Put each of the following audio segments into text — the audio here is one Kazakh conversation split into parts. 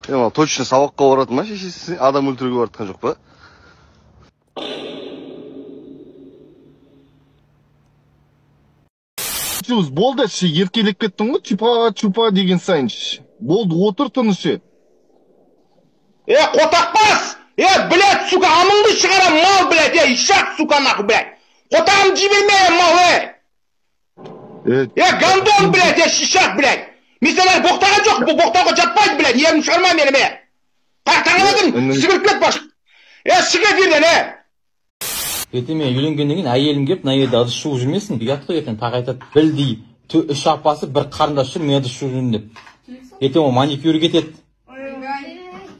Е, точно сабаққа барады ма шешесі? Адам өлтіруге баратқан жоқ па? Болды, еркелеп кеттің ғой, чупа чупа деген сайын. Болды, отыр тыныш. Е, қотақбас! Е, блядь, сука, амыңды шығарам, мал, блядь, е, ишак, сука, нахуй, блядь. Қотағымды жіберме, мал, е. Е, гандон, блядь, е, шишак, блядь. Мен сені әлі боқтаған жоқ, бұл боқтауға жатпайды, блядь, ерім шығарма мені, ме. Қақтаңладым, сігіріп кет баш. Е, шық эфирден, е. Ертең мен үйленгеннен кейін әйелім келіп, мына жерде ыдыс жуып жүрмесін, ұят қой ертең тағы айтады, білдей, үш апасы, бір қарындас жүр, мен ыдыс жуып жүрмін деп. Ертең ол маникюр кетеді.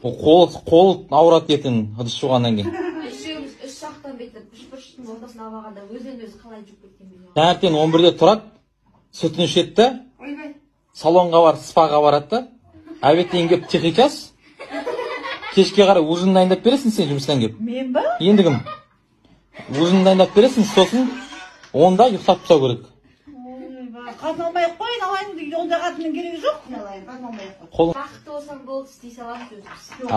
Ол қол ауырады ертең ыдыс жуғаннан кейін. Үшеуміз үш жақтан бүйтіп үш бұрыштың ортасына алғанда өзінен өзі қалай жуып кеткен білмеймін. Таңертең 11-де тұрады, сүтін ішеді да, салонға барып, спаға барады да, обедтен келіп тихий час, кешке қарай ужин дайындап бересің сен жұмыстан келіп. Мен ба? Енді кім? Ужин дайындап бересің, сосын онда ұйықтап тастау керек. Ойбай, қатын алмай ақ қояйын, алайын дейді, ондай қатынның керегі жоқ. Алайын, қатын алмай ақ қой. Қол. Бақытты болсаң болды, істей саламыз өзіміз. А?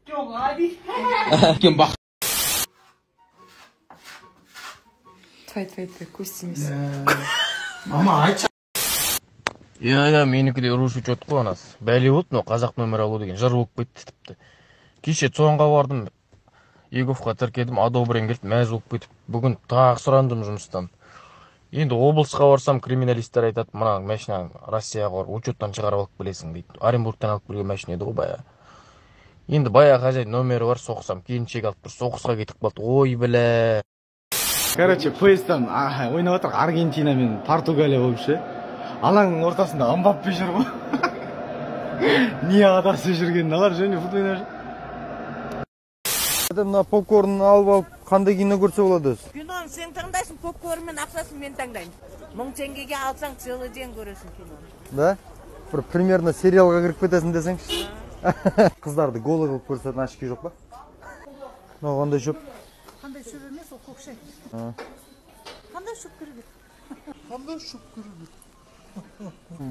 Жоқ, аби. Үлкен бақыт. Тфай, тфай, тфай, көз тимесін. Мама, айтшы. Иә, менікі де ұрыш учет қой анасы. Бәле болды, мынау қазақ нөмір алу деген жыр болып кетті тіпті. Кеше ЦОНға бардым, еговқа тіркедім, одобрен келді, мәз болып кетіп. Бүгін тағы сұрандым жұмыстан. Енді облысқа барсам, криминалисттер айтады, мына машинаны Россияға барып учеттан шығарып алып келесің дейді. Оренбургтан алып келген машина еді ғой баяғы. Енді баяғы хозяин номері бар, соқсам, келіншек алып тұр, соғысқа кетіп қалды. Ой, бля. Короче, поезддан ойнап жатыр Аргентина мен Португалия болып ше. Алаңның ортасында Мбаппе жүр ғой. Не адасып жүргенін алар және футбол ойнап жүр. Мына попкорнын алып алып қандай кино көрсе болады өзі? Киноны сен таңдайсың, попкорн мен ақшасын мен таңдаймын. 1000 теңгеге алсаң целый день көресің киноны. Да? Бір примерно сериалға кіріп кетесің десеңші. Қыздарды голый қылып көрсететін очки жоқ па? Мынау қандай шөп? Қандай шөп емес, ол көкшай. Қандай шөп керек еді? Қандай шөп керек еді?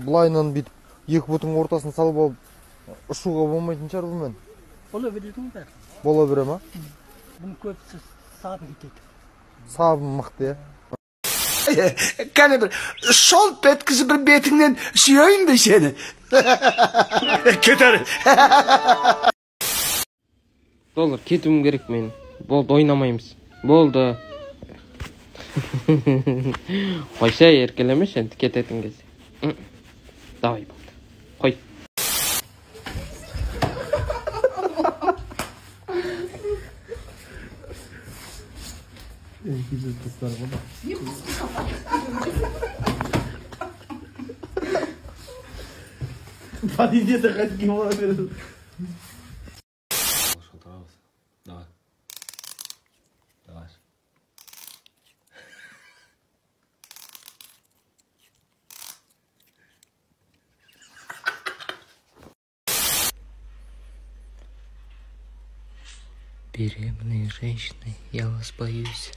Былайынан бүйтіп екі бұтың ортасын салып алып ұшуға болмайтын шығар бұнымен. Бола беретін бәрі. Бола бере ма? Бұның көбісі сабы кетеді. Сабы мықты, иә? Кәне бір шолп еткізіп бір бетіңнен сүйейін бе сені? Кетер. Доллар кетуім керек мен. Болды, ойнамаймыз. Болды. Қойса, еркелемеші енді кететін кезде. Давай, болды. Қой. Подъезде хоть бола береді. Давай. Давай. Беременные женщины, я вас боюсь.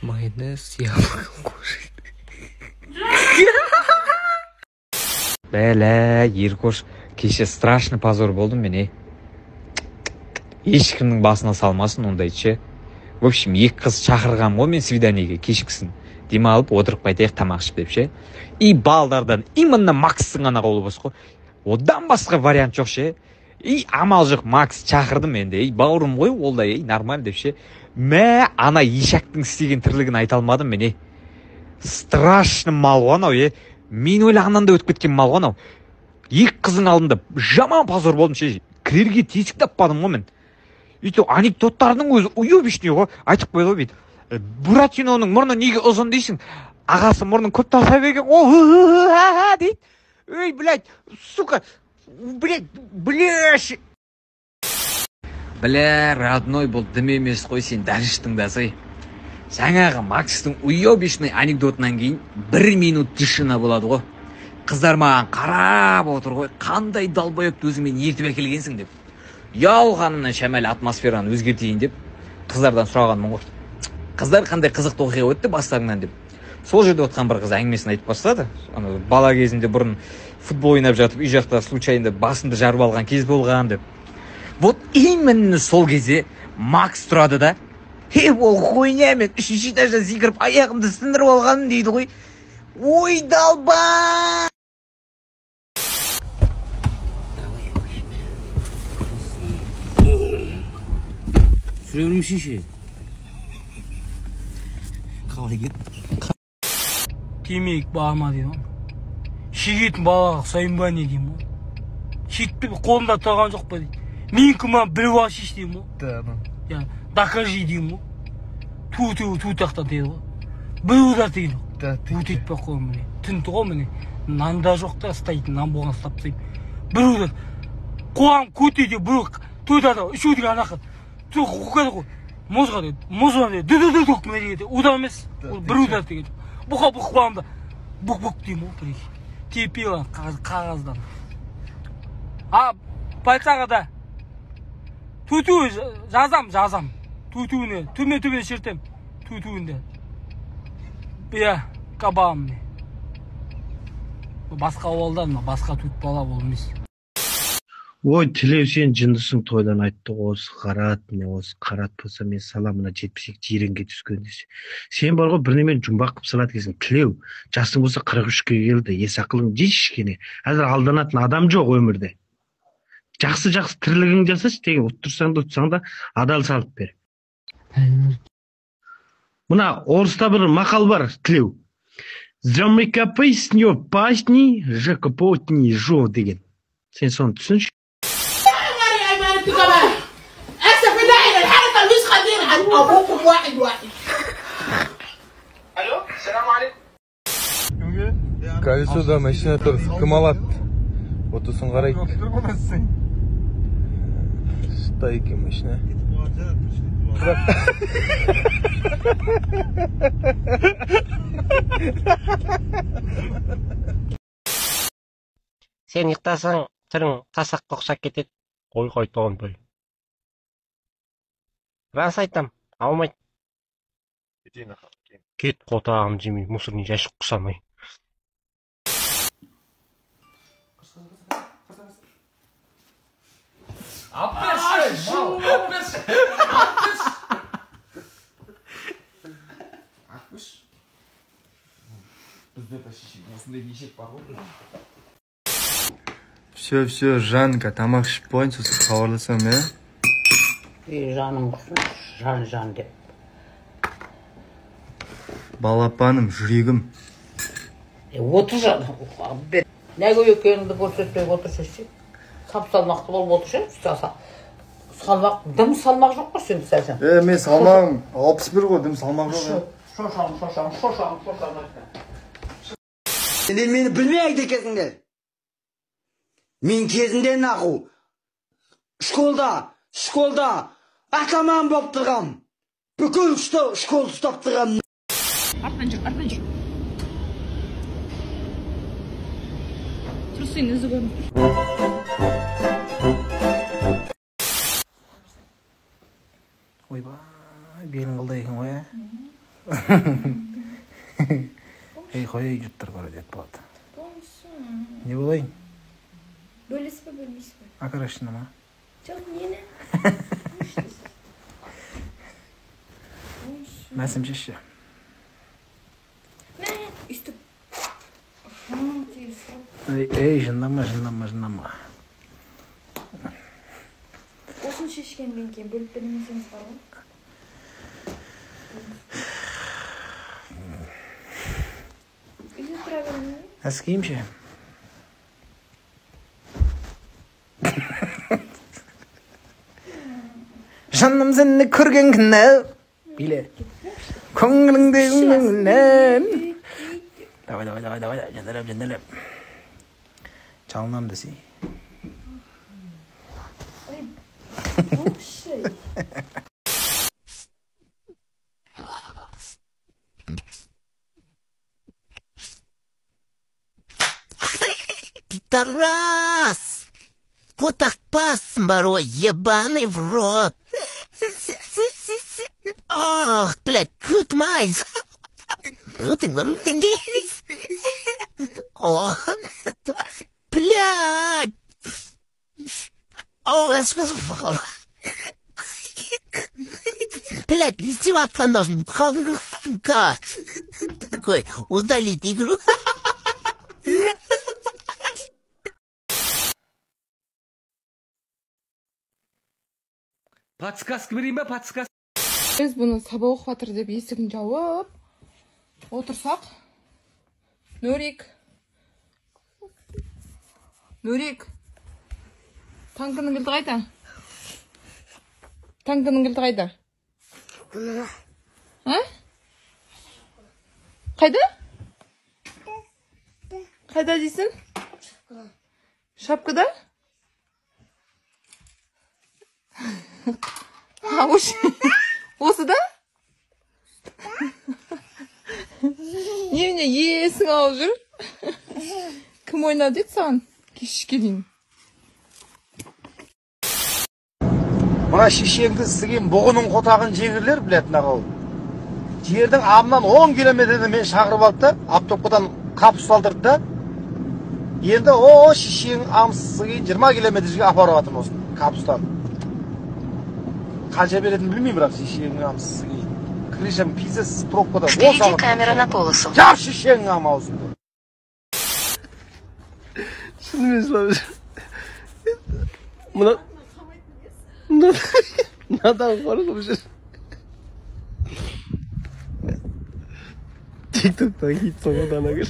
Майонез с яблоком кушать. Бәлә, Еркош, кеше страшный позор болдым мен, е. Ешкімнің басына салмасын ондайды ше. В общем, екі қыз шақырғам ғой мен свиданиеге кешкісін. Демалып отырып қайтайық тамақ ішіп деп ше. И балдардан именно Макстың ғана қолы бос қой. Одан басқа вариант жоқ ше. И амал жоқ, Макс шақырдым енді. Ей, бауырым ғой, ол да, ей, нормально деп ше. Мә, ана ешектің істеген тірлігін айта алмадым мен, е. Страшно мал ғой анау, е. Мен ойлағаннан да өтіп кеткен мал ғой анау. Екі қыздың алдында жаман позор болдым ше. Кірерге тесік таппадым ғой мен. Өйтіп анекдоттардың өзі уебищный ғой. Айтып қойды ғой бүйтіп. Буратиноның мұрны неге ұзын дейсің? Ағасы мұрнын көп тарта берген. О, дейді. Ей, блядь, сука, блядь, блядь. Бля, родной, бұл дым емес қой, сен дальше тыңдасай. Жаңағы Макстың уебищный анекдотынан кейін бір минут тишина болады ғой. Қыздар маған қарап отыр ғой, қандай долбоебті өзіңмен ертіп әкелгенсің деп. Ұялғанымнан шамалы атмосфераны өзгертейін деп қыздардан сұрағанмын ғой. Қыздар қандай қызықты оқиға өтті бастарыңнан деп. Сол жерде отқан бір қыз әңгімесін айтып бастады. Ана бала кезінде бұрын Футбол ойнап жатып, үй жақта случайно басымды жарып алған кез болған деп. Вот именно сол кезде Макс тұрады да: «Е, ол хуйня, мен үшінші этаждан секіріп, аяғымды сындырып алғаным», — дейді ғой. Ой, долба. Түсіре бермеші. Қалай кетті? Темекі бар ма дейді ғой. Шегетін балаға ұқсаймын ба, не деймін ғой. Шекпей қолымда тұрған жоқ па дейді. Менікі ма, біліп алшы деймін ғой. Да, докажи деймін ғой. Ту ту ту тақтан дейді ғой. Бір удар деген жоқ. Өт етпей ақ қоймын міне. Тінті ғой міне. Нан да жоқ та, ұстайтын нан болған ұстап тастаймын. Бір удар. Қуам көте де бір тойда үшеу деген анақа. Ғой. Мұзға деді. Мұзға деді. Ду ду ду міне деген. Удар емес. Бір удар деген. Бұқа бұқ қуамда. Бұқ бұқ деймін ғой бір. Тепила қағаздан. А, полицияға да. Ту-ту жазам, жазам. Ту-туіне, төмен-төмен шертем. Ту-туінде. Иә, кабам міне. Басқа ауылдан, басқа тут бала ол емес. Ой, Тілеу, сен жындысың, тойдан айтты ғой, осы Қарат, міне осы Қарат болса, мен салам мына 72 жиренге түскен десе. Сен бар ғой, бірнемен жұмбақ қылып салады екенсің. Тілеу, жасың болса 43-ке келді, ес ақылың жейші кішкене. Қазір алданатын адам жоқ өмірде. Жақсы-жақсы тірлігіңді жасашы, деген ұттырсаң да ұтсаң да адал салып бер. Мына орыста бір мақал бар, Тілеу. Замыкапайснё пасни, жакопотни жо деген. Сен соны түсінші. ابوكم واحد واحد. الو السلام عليكم. Колесода машина тұр, кім алады? Отысын қарайды. Что екен машина? Сен ұйықтасаң, түрің тасаққа ұқсап кетеді. Қой қайтағандай. Рас айтам, алмайды. Кет қотағым жемей, мусорный жәшік құсамай. Алып берші, мал, алып берші, алып берші. Алып берші. Бізде шешем, осындай ешек бар ғой. Все, все, Жанка, тамақ ішіп болайын, сосын хабарласам, иә? Ей, жаным құрсын, жан жан деп. Балапаным, жүрегім. Отыр жан, неге екеніңді көрсетпей отыршы ше. Сап салмақты болып отыршы, салмақ, дым салмақ жоқ қой сен сәсен. Мен салмағым 61 ғой, дым салмақ жоқ. Шошаң, шошаң, шошаң, шошаң. Сендер мені білмейді екенсіңдер. Мен кезінде наху школда атаман болып тұрғам. Бүкіл школ ұстап тұрғам. Артынан жүр, артынан жүр. Трусын ізі көрініп тұр. Ойбай, белің қылдай екен ғой, ә? Ей, қой, жұрттар көреді, болады. Не болайын? Бөлесіз бе, бөлмейсіз бе? Окрашена ма? Жоқ, нені? Мәсім шешші. Мә, өйстіп. Ей, жынданма, жынданма, жынданма. Осыны шешкеннен кейін бөліп бермесеңіз бар ғой. Үйде тұра бермей? Әскейім ше. Жаным сені көрген күні биле. Көңіліңде көңілім. Давай, давай, давай, давай, жандалап, жандалап. Жалынам десей. Тарас! Қотақпассың бар ғой, ебаный в рот. Ох, блядь, good minds. О. Блядь! Блядь, не такой, удалить игру. Подсказка берейін ба, подсказка? Біз бұны сабақ оқып жатыр деп есігін жауып отырсақ, Нурик, Нурик, танкінің кілті қайда? Танкінің кілті қайда? А? Қайда? Қайда дейсің? Шапкада? Осы да? Немене есің алып жүр? Кім ойнады деді саған кешке дейін? Мына шешеңді сіген бұғының қотағын жегірлер, блядь, мынау. Жердің амынан 10 километрден мен шақырып алды да, оптовкадан капсула алдырды да. Енді о шешең амсыз сіген 20 километр жерге апарып жатырмын осыны, капсуланы. Қанша беретінін білмеймін, бірақ шешеңнің амсыз сіген. Крышам пиздец пробкада. Впереди камера на полосу. Жап шешеңнің ам аузыңды. Шынымен жылап жүр. Мына мынадан қорқып жүр. Тиктоктан хит соңғы ана кір.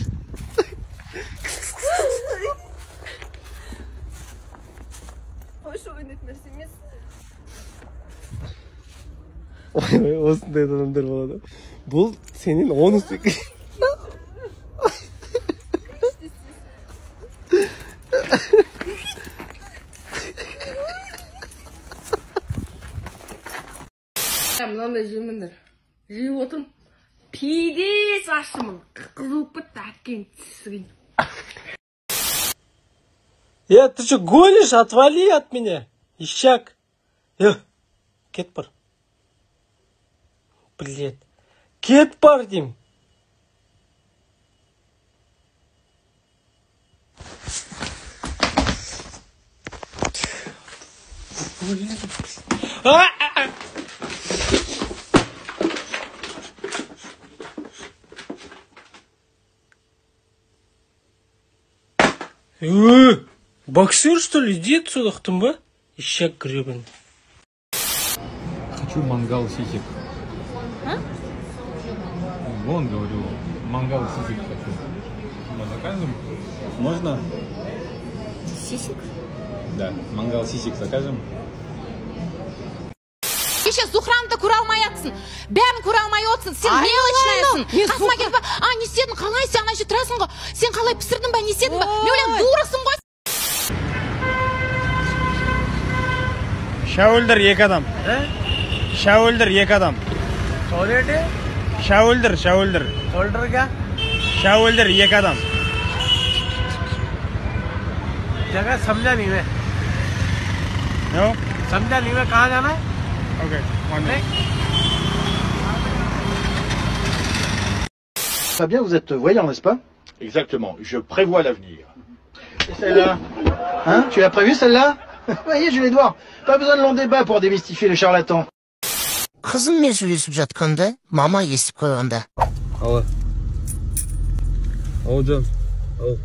Қойшы, ойнайтын нәрсе емес. Ой, осындай адамдар болады. Бұл сенен 10 секунд. Мынандай жеміндер жеп отырмын, пидес ашымын, қызылып кетті әкең тісіген. Ты что, гонишь? Отвали от меня, ищак. Кет бар. Блядь. Кет бар деймін. Боксер, что ли? Иди отсюда, хтымба. Ищак гребаный. Хочу мангал сисек. А? Вон, говорю, мангал сисек хочу. Мы закажем? Можно? Сисек? Да, мангал сисек закажем. Кеше Зухрамды көре алмай жатсың, бәрін көре алмай отырсың, сен мелочныйсың. Қасыма келіп, а не істедің, қалай сен ана жерде тұрасың ғой, сен қалай пісірдің ба, не істедің ба? Мен ойлаймын, дурасың ғой. Шәуілдір екі адам. Шәуілдір екі адам. Шәуілдір, шәуілдір. Шәуілдір екі адам. जगह समझा नहीं मैं। No? समझा नहीं मैं, कहाँ जाना है? Okay, one minute. Fabien, vous êtes voyant, n'est-ce pas? Exactement, je prévois l'avenir. Et celle-là? Hein? Tu l'as prévue, celle-là? Voyez, Jules Edouard, pas besoin de longs débats pour démystifier les charlatans. Қызыммен сөйлесіп жатқанда, мама естіп қойғанда. Алло. Алло, жан. Алло.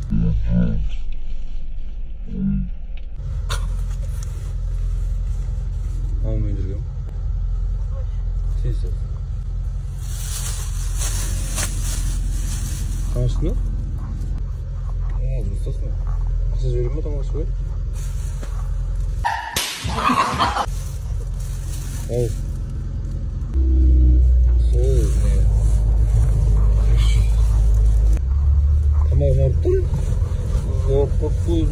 Мамамен жүргем. Сен сен. Тамақ іштің бе? Жұмыстасың ба? Ақша жіберген бе тамақ ішуге? Ау. Сол не? Тамағым ауырып тұр. Ауырып тұр.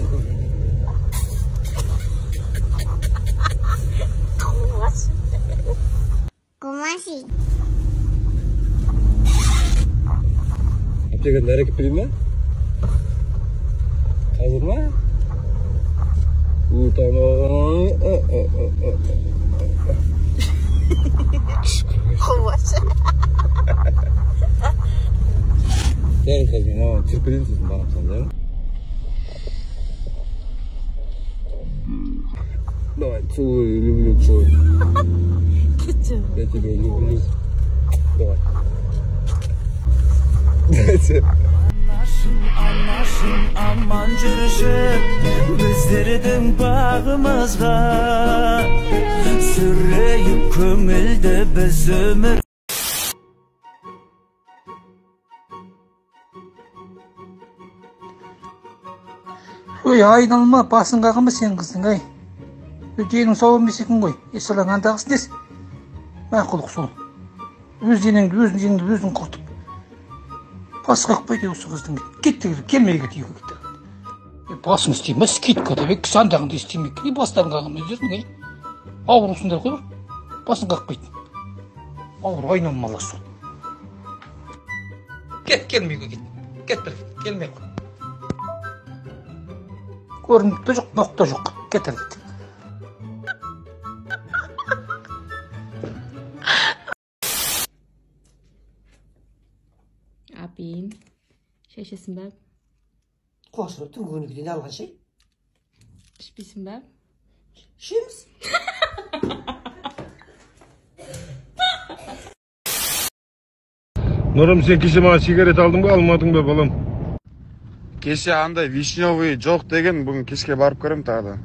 Аптекадан дәрі әкеліп берейін бе? Қазір ма? Дәрі қазір мен мамам түсіріп кетейін, сосын барамын. Давай, целую, люблю, целую. Я тебя люблю. Давай. Дайте. Анашым аман жүрші, біздердің бағымызға сүрейік көңілді біз өмір. Ой, айналма, басын қағынба сен қыздың, ай. Денің сау емес екен ғой. Есалаң андағысын дес. Мақұлық сол. Өз денеңді, өзің денеңді өзің құртып. Бас қақпайды осы қыздың. Кетті, келмей кет, үйге кетті. Басың істей ме, скидка деп, сандағыңды істемей. Не бастарың қағынба өздерің, ай. Аурусыңдар ғой, басын қақпайды. Ауру айналмалар сол. Кет, келмей кет. Кет бір, келмей қой. Көрініп те жоқ, ноқта жоқ. Кетір дейді. Апин, шай ішесің бе? Қуасың, түнгі 12-ден алған шай. Ішпейсің бе? Ішеміз. Нұрым, сен кеше маған сигарет алдың ба, алмадың ба, балам? Кеше андай вишневый жоқ деген, бүгін кешке барып көрем тағы да.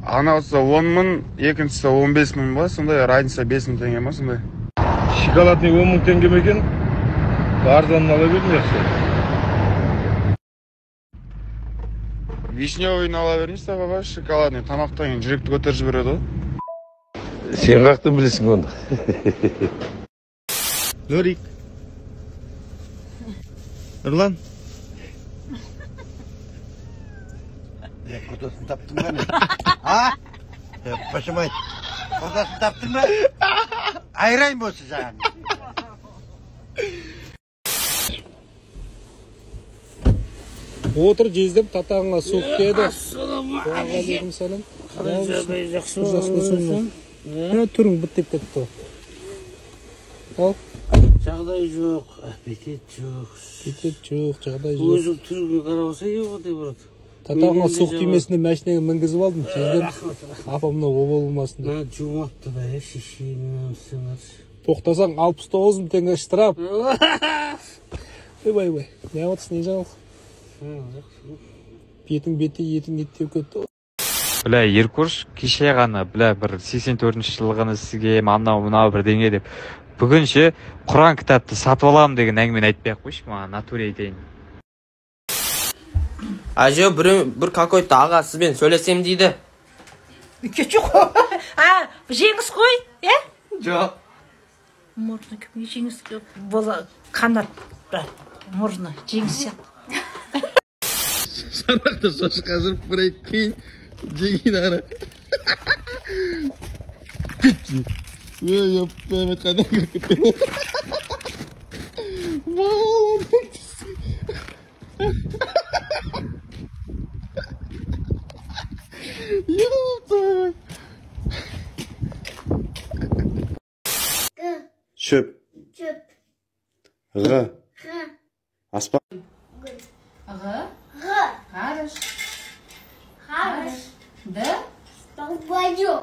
Анаусы 10 мың, екіншісі 15 мың ба, сондай разница 5 мың теңге ма, сондай. Шоколадный 10 мың теңге ме екен? Арзанын ала бердім жақсы. Вишневыйын ала беріңіз да, баба, шоколадный тамақтан кейін жүректі көтеріп жібереді ғой. Сен қаяқтан білесің оны? Нурик. Нұрлан. Құрдасын таптың ба не? А? Пашымай. Құрдасын таптың ба? Айрайын болсын саған. Отыр жездеп, татағыңа суық тиеді. Ассалаумағалейкум. Сәлем. Қалай жақсы болсын. Түрің бітіп кетті. Ал? Жағдай жоқ, аппетит жоқ. Аппетит жоқ, жағдай жоқ. Өзің түріңе қарап алсаң, қандай болады. Татағыңа суық тимесін деп машинаға мінгізіп алдым. Жездеп, апа мынау обал болмасын деп. Жумапты да, шешеңнің. Тоқтасаң 69 мың теңге штраф. Ойбай, ойбай. Не отырсың, не жаңалық? Бетің беті, етің еттеп кетті. Бля, Еркош кеше ғана, бля, бір 84-ші жылғыны сізге анау мынау бірдеңе деп. Бүгін ше Құран кітапты сатып аламын деген әңгімені айтпай ақ қойшы, маған натуре айтайын. Әже, бір какой-то аға сізбен сөйлесем дейді. Жоқ. А, жеңіс қой, е? Жоқ. Мұрны кімге жеңіс бола қанат мұрны жеңіс сияқты. Шарақты шошқа жүріп бір кейін жеген ара. Кетші. Ой, өппемет қайдан кіріп кеткен. Шөп. Шөп. Ғы. Ғы. Аспан. Ғы. Ғ. Ғарыш. Ғарыш. Д. Долбоёб.